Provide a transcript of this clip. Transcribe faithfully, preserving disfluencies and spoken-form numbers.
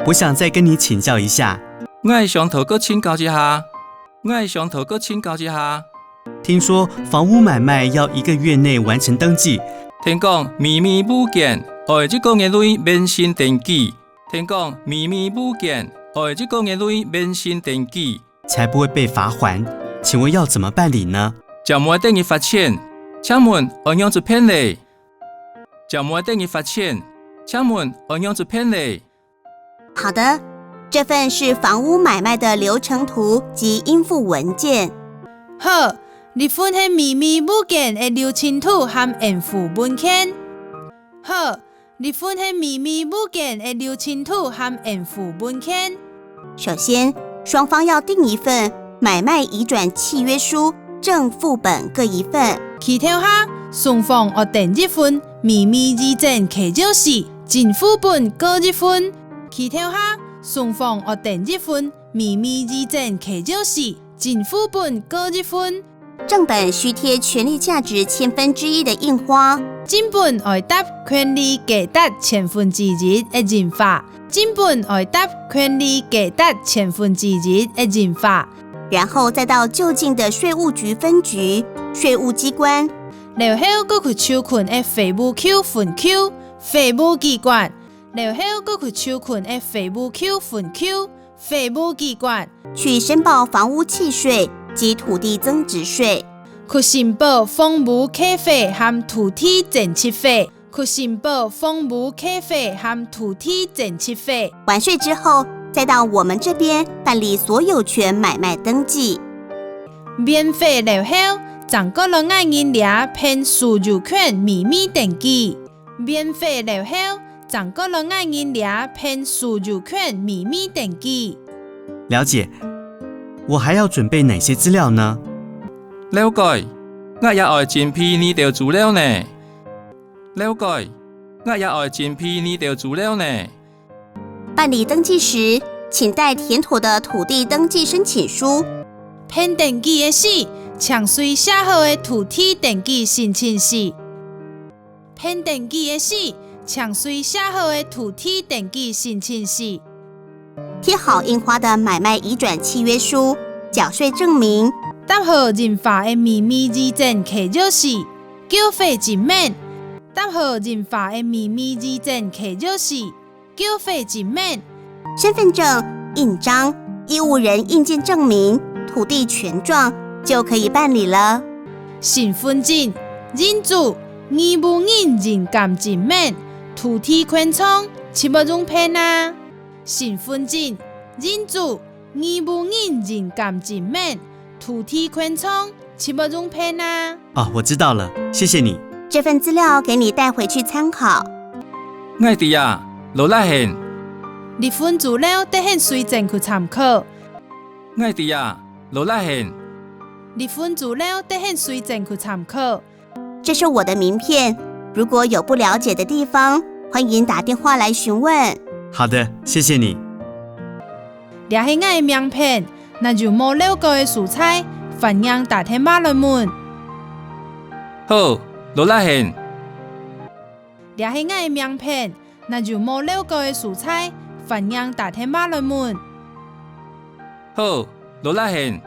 我想再跟你请教一下。𠊎想討過請教一下。𠊎想討過請教一下。听说房屋买卖要一个月内完成登记。听讲，買賣物件愛一个月內完成登記。聽講，買賣物件愛一个月內完成登記，才不会被罚款。请问要怎么办理呢？正毋會得人罰錢，請問愛仰子辦理？正毋會得人罰錢，請問愛仰子辦理？好的，这份是房屋买卖的流程图及应附文件。好，這份係買賣物件个流程圖和應附文件。好， 這份係買賣物件个流程圖和應附文件。首先，双方要訂一份买卖移转契约书正副本各一份。其頭下，雙方愛訂一份買賣移轉契約書正副本各一份。其頭下，雙方愛訂一份買賣移轉契約書正副本各一份。 正本需贴权利价值千分之一的印花。正本愛貼權利價值千分之一个印花。正本愛貼權利價值千分之一个印花。然后再到就近的税务局分局、税务机关。然後過去就近个稅務局分局、稅務机关。然後過去就近个稅務局分局、 稅務机关。去申报房屋契税及土地增值税。去申报房屋契费和土地增值费。去申报房屋契费和土地增值费。完税之后，再到我们这边办理所有权买卖登记。完费了後，正過來𠊎人這辦所有權买賣登记。 完費了後，正過來𠊎人這辦所有權買賣登記。了解，我还要准备哪些资料呢？了解，𠊎也愛準備哪兜資料呢？了解，𠊎也愛準備哪兜資料呢？辦理登记时，请带填妥的土地登记申请书。办登记个時，请随写好个土地登记申请书。 办登记个時，请随写好个土地登记申请书。贴好印花的买卖移转契约书、缴税证明。贴好印花个买卖移转契约书、繳費證明。贴好印花个买卖移转契约书、繳費證明。身份证、印章、义务人印鉴证明、土地权状，就可以办理了。身份证、印章、 義務人印鑑證明、土地權狀，就會用辦啊。身份證、印章、義務人印鑑證明、土地權狀，就會用辦啊。哦，我知道了，谢谢你。这份资料给你带回去参考。𠊎知啊，勞力你。這份資料得你隨轉去參考。𠊎知啊，勞力你。這份資料得你隨轉去參考。 这是我的名片，如果有不了解的地方，欢迎打电话来询问。好的，谢谢你。這係𠊎个名片，若有無了解个所在，歡迎打電話來問。好，勞力你。這係𠊎个名片，若有無了解个所在，歡迎打電話來問。好，勞力你。